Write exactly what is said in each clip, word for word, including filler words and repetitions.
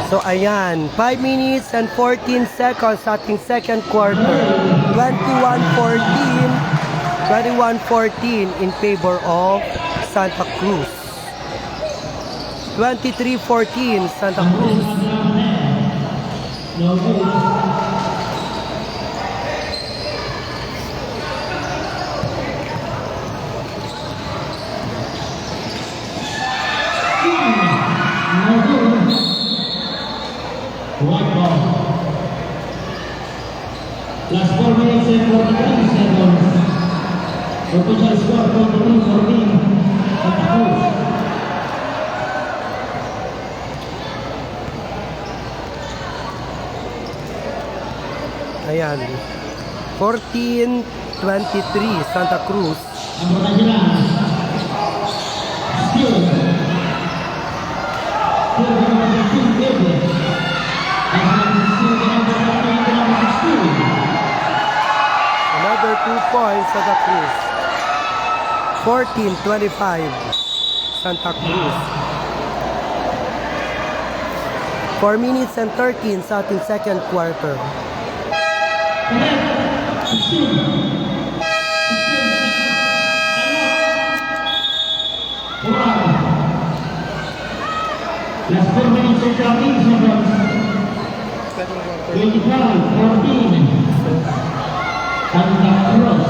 So ayan, five minutes and fourteen seconds sa ating second quarter. Twenty-one fourteen, twenty-one fourteen in favor of Santa Cruz. Twenty-three fourteen, Santa Cruz. White ball. Last four minutes and forty-three seconds. Official score, twenty-three fourteen, Santa Cruz. Ayan. Fourteen twenty-three, Santa Cruz. Ang mga hilang. Steal. Steal, number fifteen, Gabriel. Ang mga steal, number fifteen, number sixteen. Another two points, Santa Cruz. Fourteen twenty-five, Santa Cruz. Four minutes and thirteen sa ating second quarter. Last four minutes of the game, seconds. Twenty-five fourteen. Santa Cruz.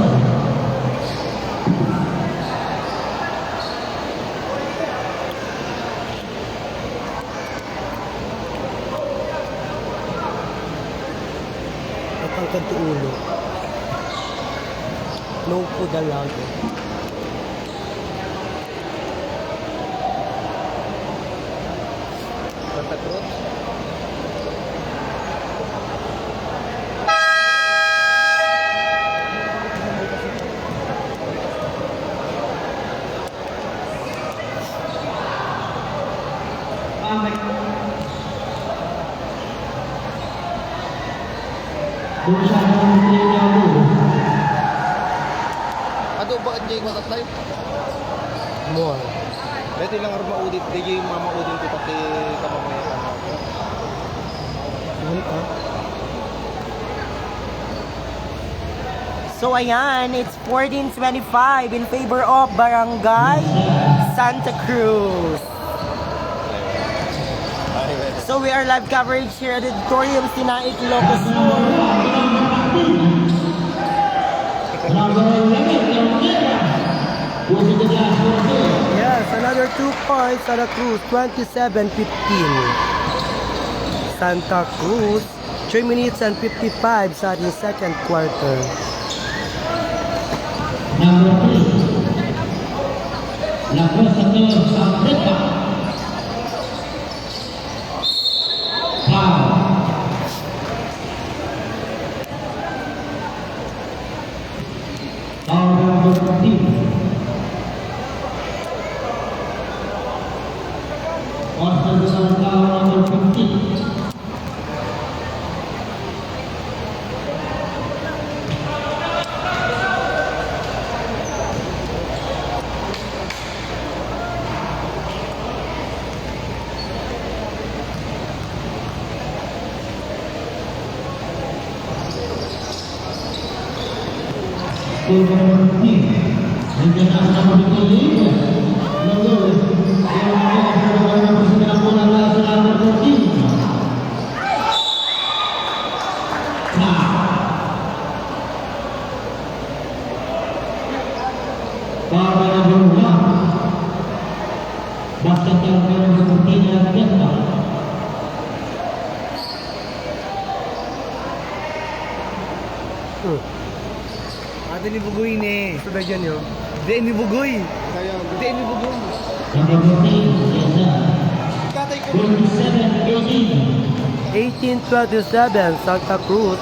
Matangkad ti ulo. No food allowed. Santa Cruz. Adu ba, Jay, matatay? Mo. Dati lang arba udit, di yung mama udit ko pati kamamayan. Ano, ah? So ayan, it's fourteen twenty-five in favor of Barangay Santa Cruz. So we are live coverage here at Auditorium Sinait, Ilocos Sur. Yes, another two points, Santa Cruz, twenty-seven fifteen. Santa Cruz, three minutes and fifty-five sa ating second quarter. Number three. Lagos sa Teo Sabreta. Foul. Foul number fifteen. Personal foul number fifteen. Para na Borja. Basta talaga ng Borja na ganda. Hmm. Ate ni Bugoy ni. Gusto na dyan yun. Di ni Bugoy. Kaya, Di ni Bugoy. Number fourteen, ganda. Tatay ko. Twenty-seven eighteen. Eighteen twenty-seven, Santa Cruz.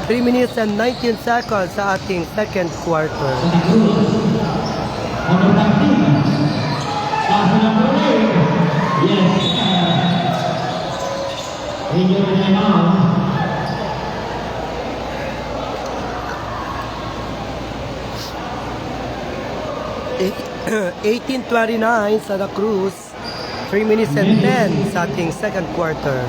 Three minutes and nineteen seconds sa ating second quarter. Santa Cruz. Number thirteen. Pass number eight. Yes. Injury time out. Eight-, eighteen twenty-nine, Santa Cruz. Three minutes and ten sa ating second quarter.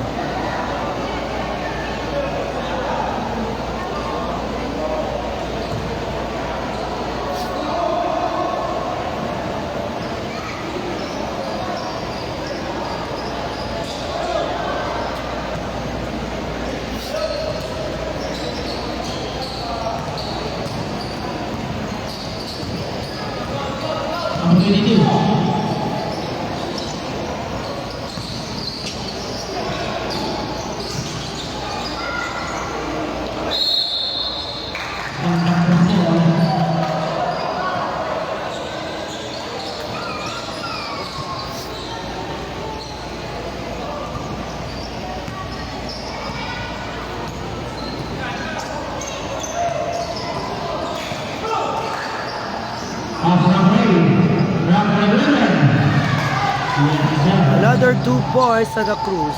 Another two points, Santa Cruz.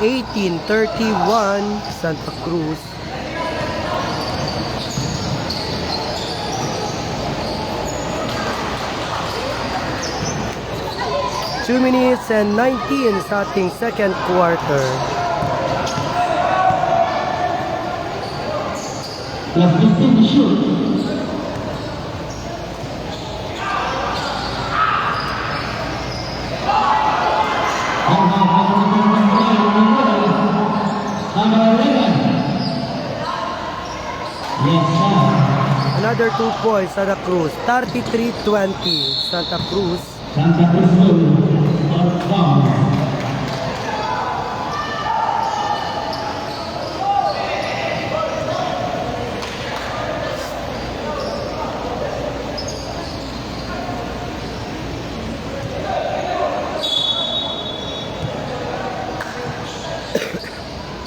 Eighteen thirty-one, Santa Cruz. Two minutes and nineteen sa ating second quarter. Last fifteen to shoot. Number eleven. Yes, sir. Another two points, Santa Cruz. Thirty-three twenty, Santa Cruz. Santa Cruz goal. Out foul.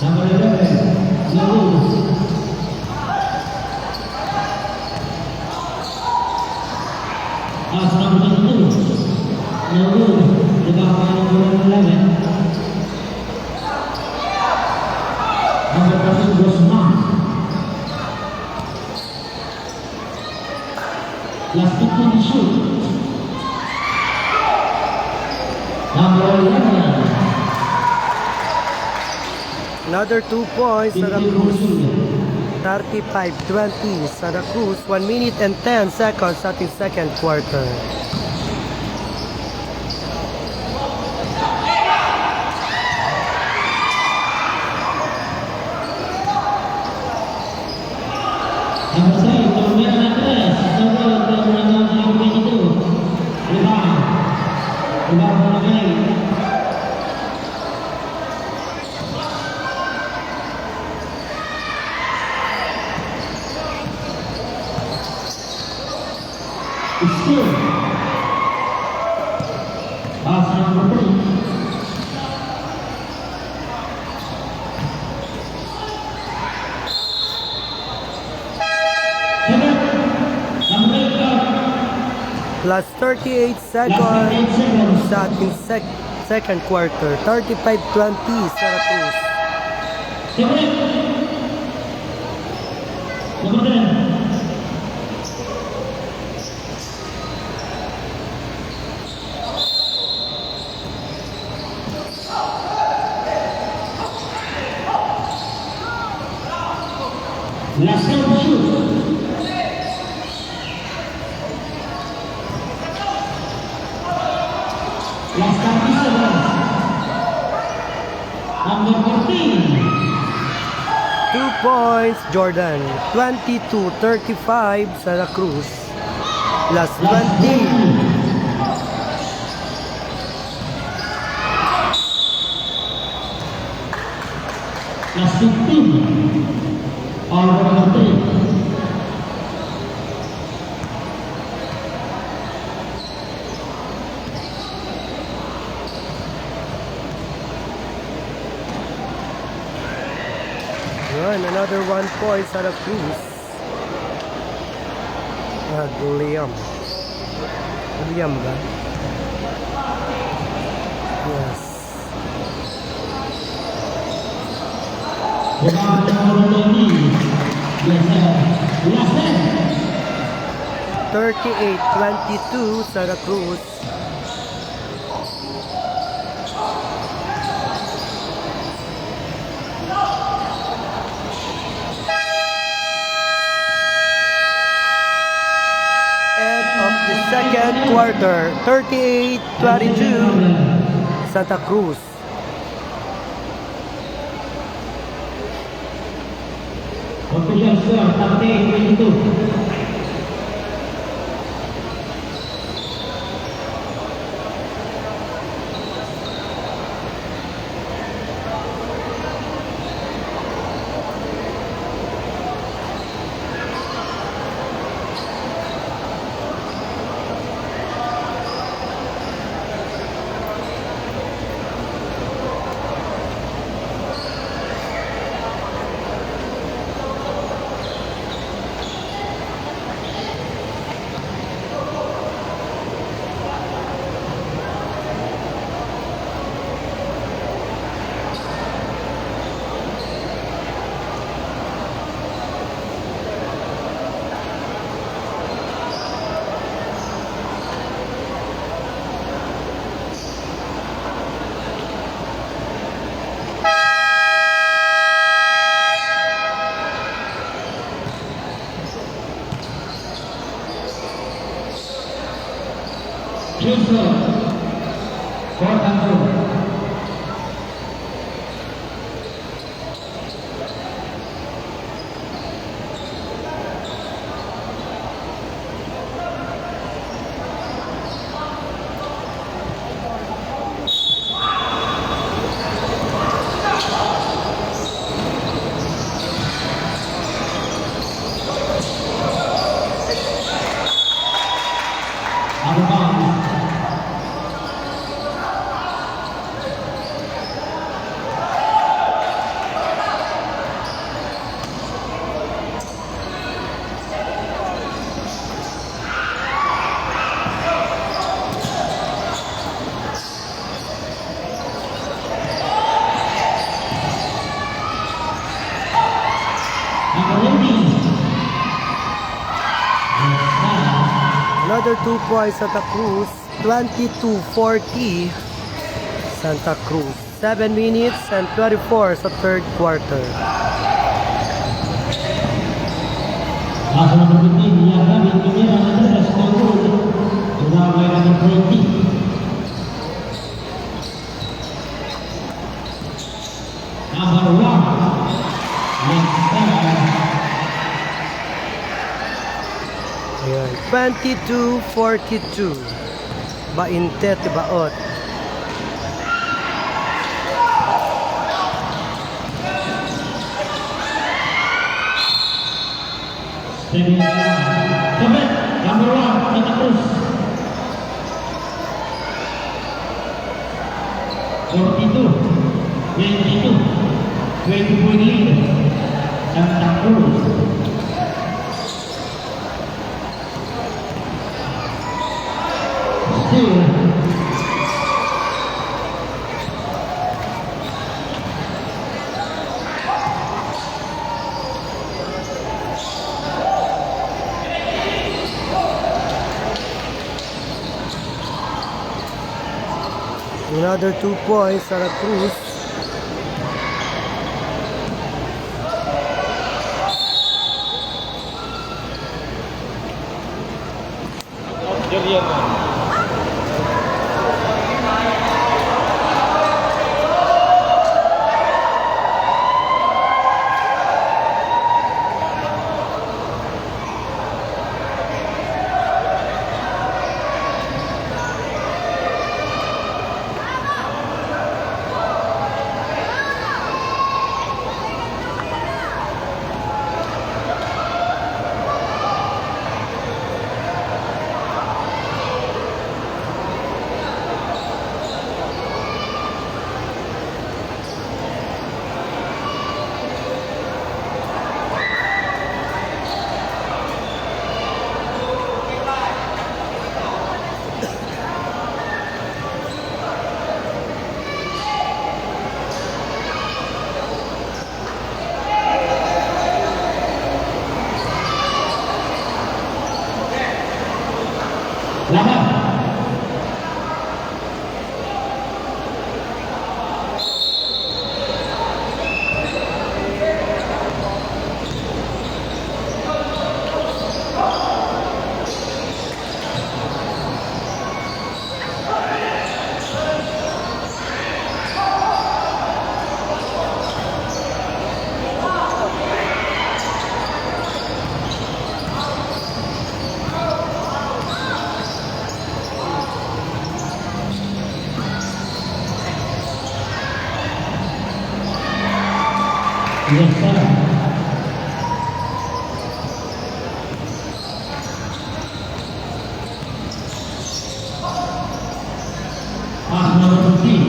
Number eleven, Lalu. Pass number two, Lalu. Rebound by number eleven. Number thirteen, Guzman. Last fifteen to shoot. Number eleven. Another two points, Santa Cruz. Thirty-five twenty, Santa Cruz. One minute and ten seconds sa ating second quarter. Number three, Colombiana Andres. Double, double, number twenty-two. Rebound. Rebound, number three. Steal. Pass number three. Last thirty-eight seconds sa ating sec-, second quarter. Thirty-five twenty, Santa Cruz. Last time to shoot. Last time to shoot. Number fourteen. Two points, Jordan. Twenty-two thirty-five, Santa Cruz. Last twenty. Last fifteen. All number three. Yun, another one point, Santa Cruz. Ah, Liam. Liam ba? Yes. Thirty-eight twenty-two, Santa Cruz. Second quarter, thirty-eight twenty-two, Santa Cruz. Official score, thirty-eight twenty-two. Joseph Cordero. Another two points, Santa Cruz, twenty-two forty, Santa Cruz. Seven minutes and twenty-four sa third quarter. Asa number fifteen, Yahya Miguel Ramirez, score goal. Number twenty. Number one. Yes, sir. Ayan, twenty-two forty-two. Bainte ti baot. Number one, Santa Cruz. Forty-two, twenty-two, twenty point lead, Santa Cruz. Still. Another two points, Santa Cruz. Yes, sir. Pass number fifteen.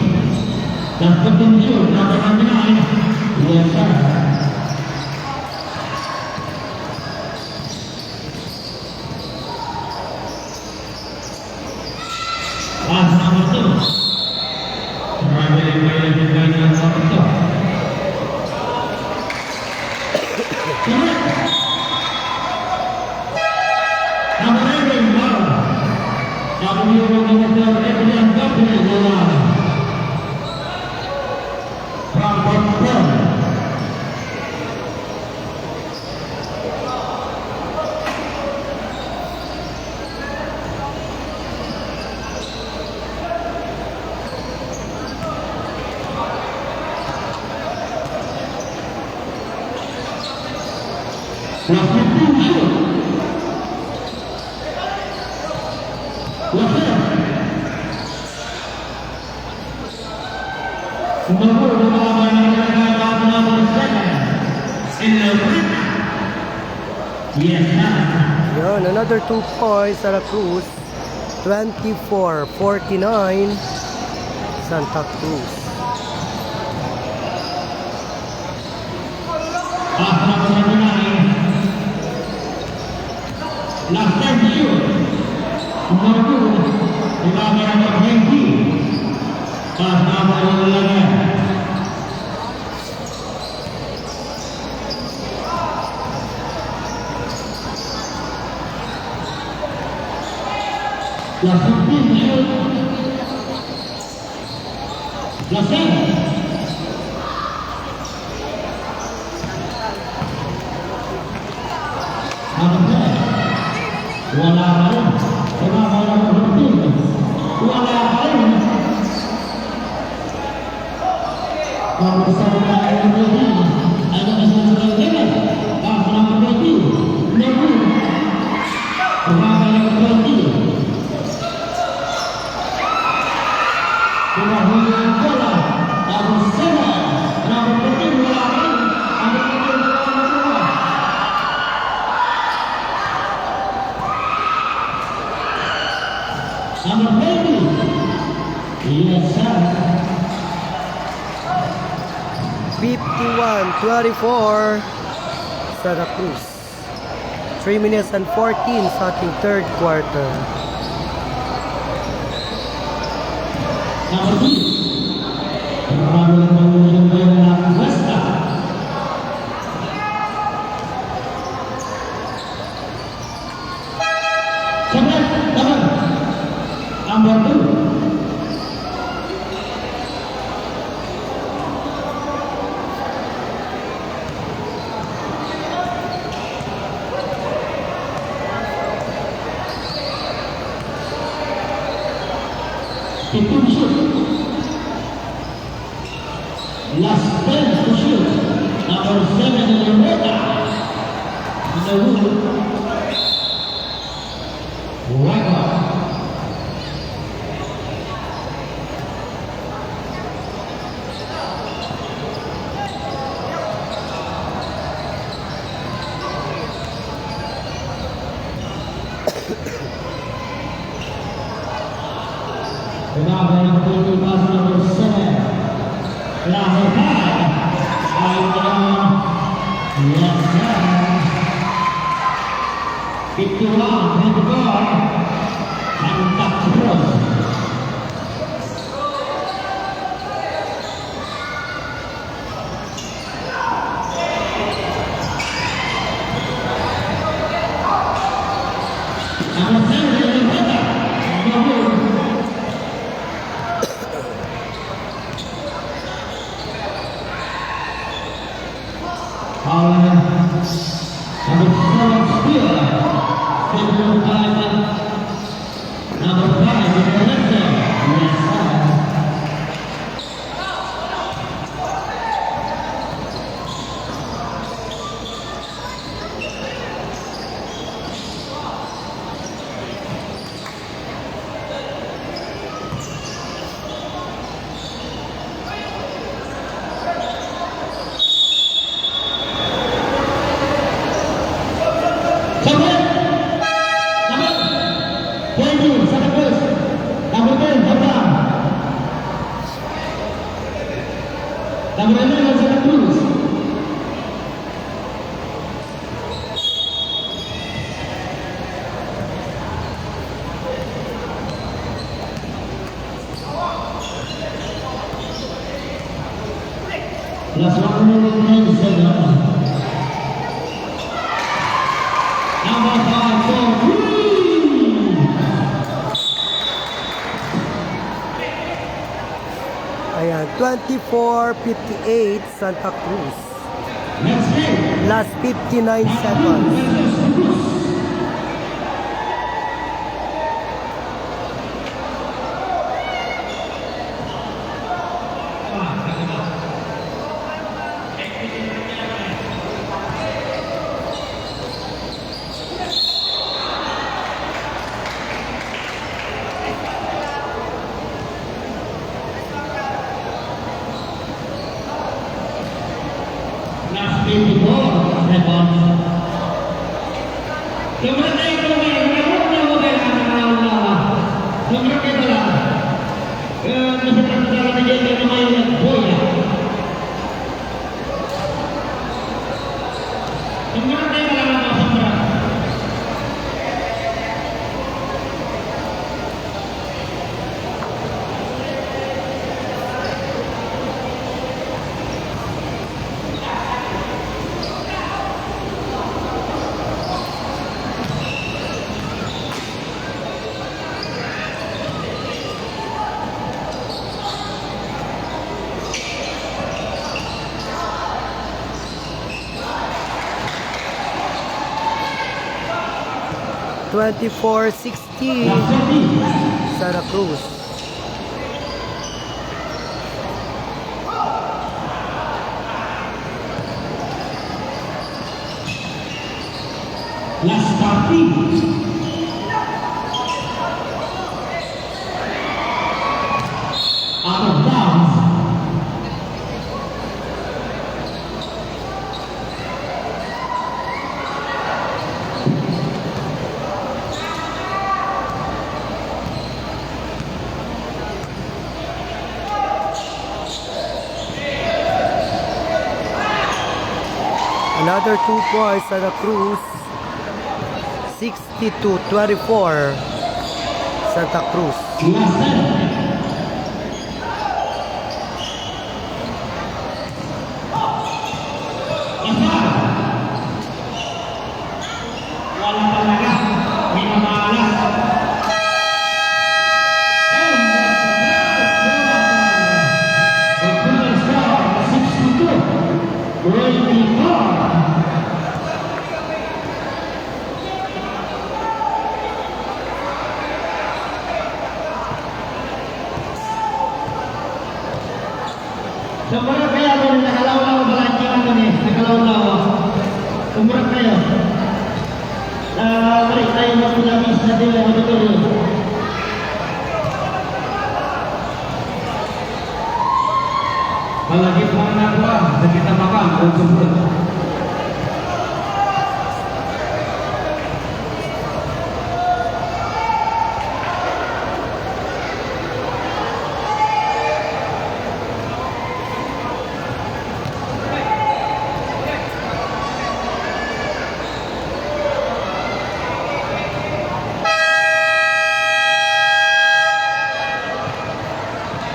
That's the finish shoot. Number ninety-nine. Yes, sir. Pass number two. Dribbling by the defender, number two. Correct. Number eleven, Mara. Number eleven, Adrian Gabriel Mola. From Boston. Last fifteen shoot. Last ten. Number seven. Yes, sir. Yun, another two points, Santa Cruz. Twenty-four forty-nine, Santa Cruz. Pass number twenty-nine. Last time shoot. No good. Rebound number twenty. Pass number eleven. Last fifteen shoot. Last ten. Number ten. Wala pa rin. Wala pa rin. Wala pa rin. Number seven, number thirteen. Ay, number seven, number thirteen. Pass number thirteen. Number. Number thirteen. Pinahuli ang bola. Number seven. Number thirteen, wala pa rin. Number thirteen, wala pa rin. Number twenty. Yes, sir. Fifty-one twenty-four, Santa Cruz. Three minutes and fourteen sa ating third quarter. Number two. Number two, Cuesta. Second, number, number two. Fifteen shoot. Last ten to shoot. Number seven, Loretta. Naulu. Waka. Number twenty-five, number seven. Number five. Ay, um, yes, sir. Fifty-one, fifty-four. Santa Cruz. Number five, number five, number five, Last one minute, nine seconds. Number five, four, three. Ayan, twenty-four fifty-eight, Santa Cruz. Next game. Last fifty-nine seconds. Last fifty-four seconds. Sumrek kayo, sumrek kayo, sumrek kayo, sumrek kayo, sumrek kayo. Sumrek kayo, sumrek kayo. Eh, nasa pagkakatagal na may nagboya. Sumrek kayo, sumrek kayo, sumrek kayo. Twenty-four sixteen, Santa Cruz. Last thirty. Out of bounds. Another two points, Santa Cruz. Sixty-two twenty-four, Santa Cruz. Wala talaga. May mamalas. And that's a wrap. With Cruz score, sixty-two twenty-four. Sumurot kayo, kung nakalawlaw, balantiyan ko ni, nakalawlaw. Sumurot kayo. Ah, balik tayo, mas pinabis na sila, auditorium. Palagip man nga kuwan, sa kita makan, kung sumurot.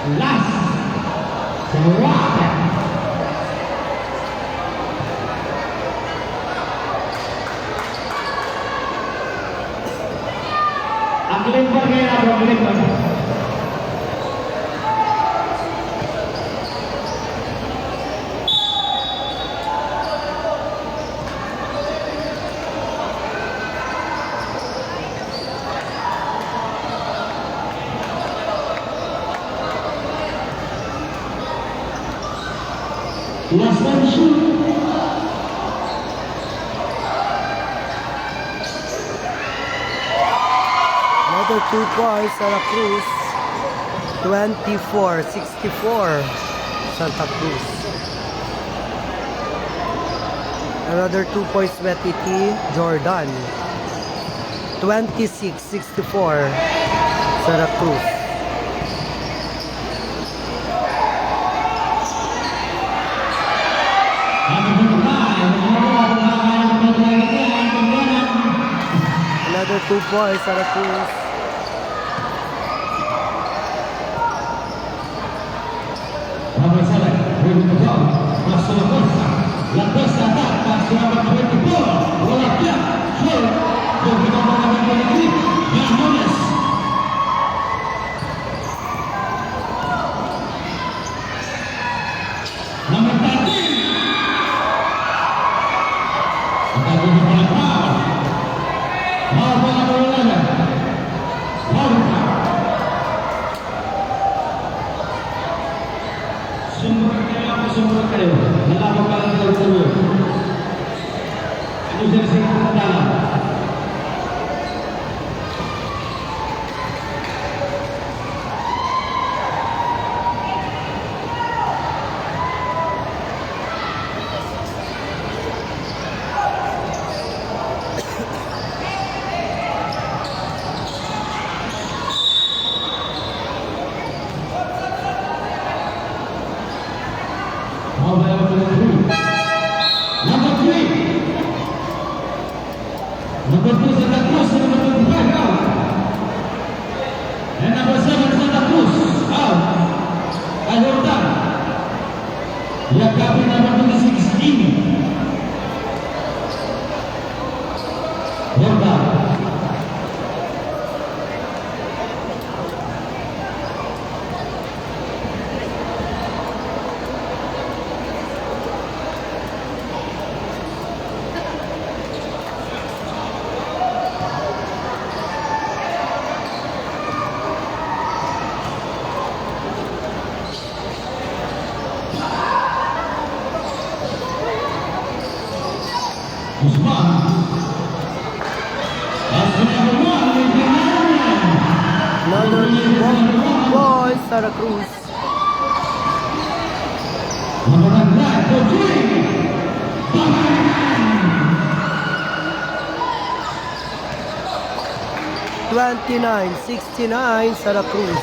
Last. Sawata. Ang limber ngayon, ang limber. Last time shoot. Another two points, Santa Cruz. Twenty-four sixty-four, Santa Cruz. Another two points, Wetiti Jordan. Twenty-six sixty-four, Santa Cruz. Two points, Santa Cruz. Number thirteen. Ang tago ng mga foul. Foul pa number eleven. Foul pa. Sumurat kayo, sumurat kayo. Nalaban pa rin ang tuloy. Ano siya sa mga dalan? Number three. Number two, Santa Cruz, number twenty-five, out. And number seven, Santa Cruz, out. Ay, Jordan. Yagapi number twenty-six, in. Jordan. Number one, Boy Santa Cruz. Twenty-nine sixty-nine, Santa Cruz.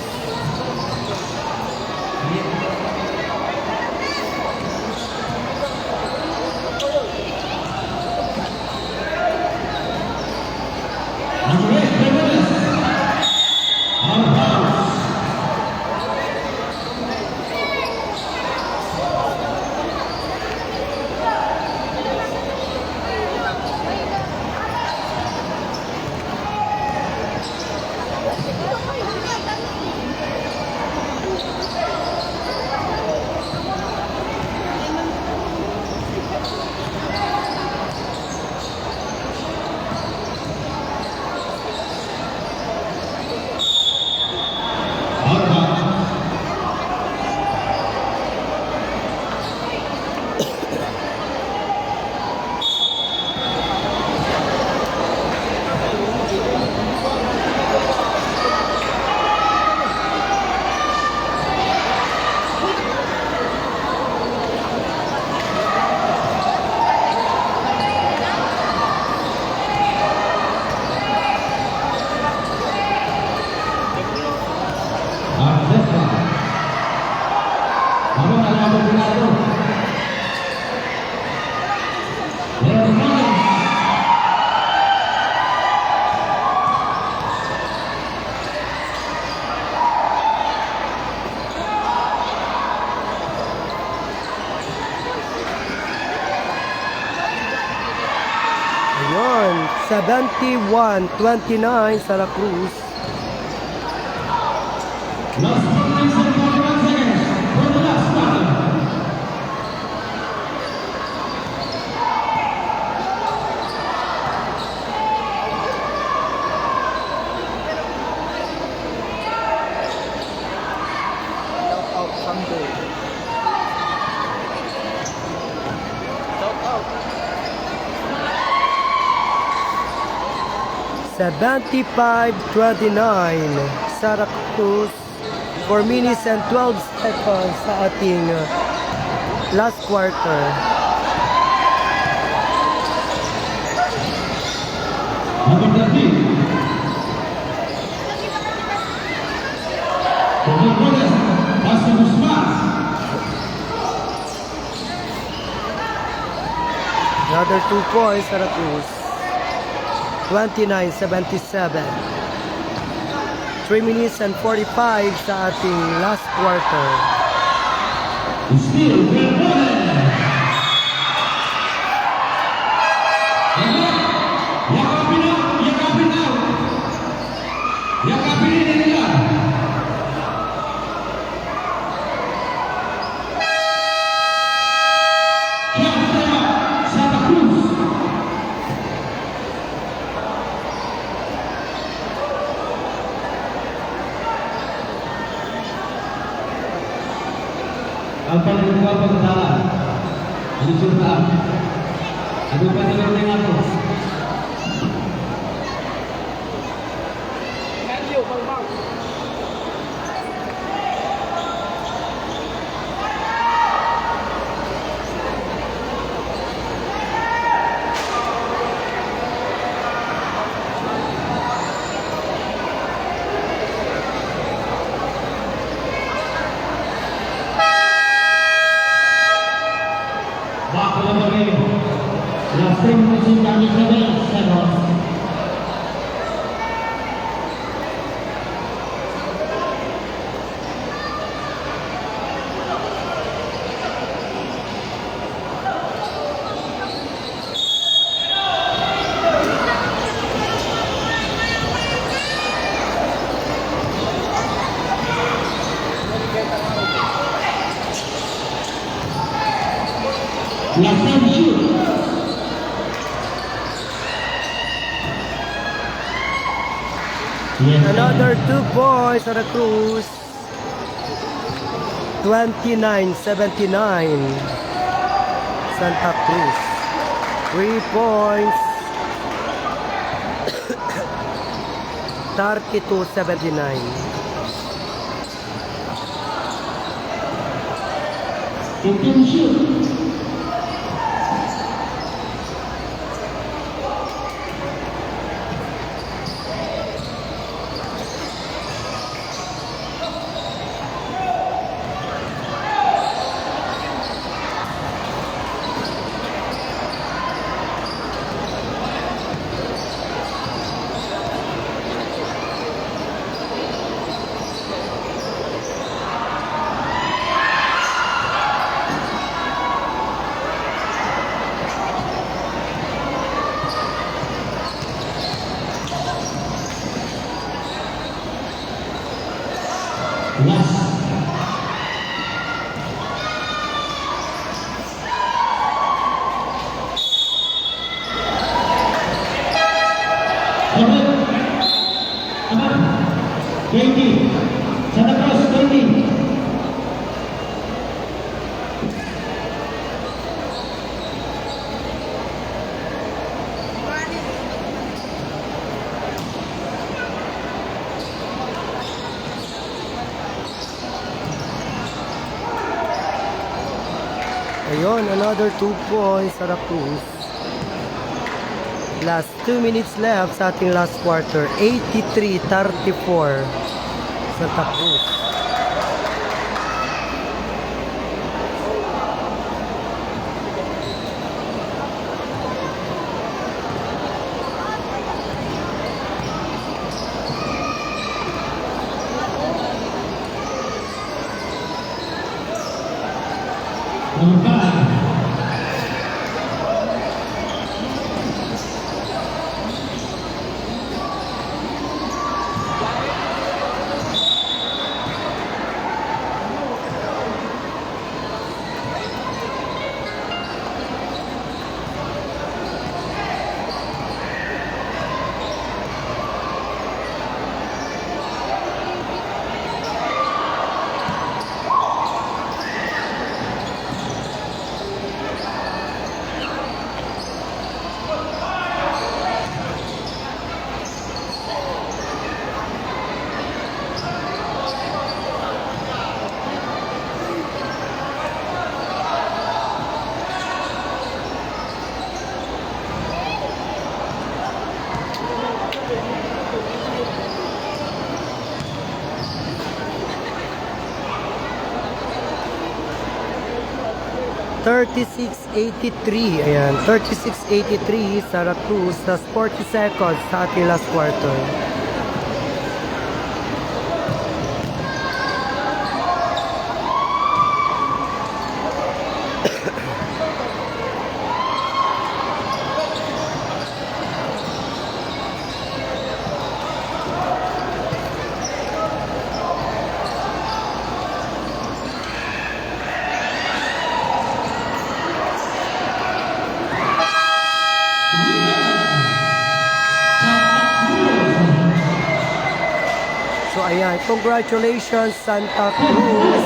Ayun, seventy-one twenty-nine, Santa Cruz. Last forty-one seconds for the last battle. Shout out, Sando. Shout out. Seventy-five twenty-nine, Santa Cruz. Four minutes and twelve seconds sa ating, uh, last quarter. Number thirteen. Another two points, Santa Cruz. twenty-nine seventy-seven. Three minutes and forty-five sa ating last quarter. Still, Yakapin out! Yakapin out! Yakapin nila! Yakapin out! Santa Cruz! Agpalagipwa pagdala. Alisur na. Agpalagipwa pagdala. Back to the game. Last thing to see, Daniel Isabel, seven. Last time shoot. Yes. Another two points, Santa Cruz. Twenty-nine seventy-nine, Santa Cruz. Three points. Thirty-two seventy-nine. Fifteen shoot. Last. Correct. Tama. Twenty. Santa Cruz, twenty. Ayun, another two points, Santa Cruz. Last two minutes left sa ating last quarter. Eighty-three thirty-four, Santa Cruz. Number five. thirty-six eighty-three. Ayan, thirty-six eighty-three, Santa Cruz, tas forty seconds sa ating last quarter. So, ayan. Congratulations, Santa Cruz.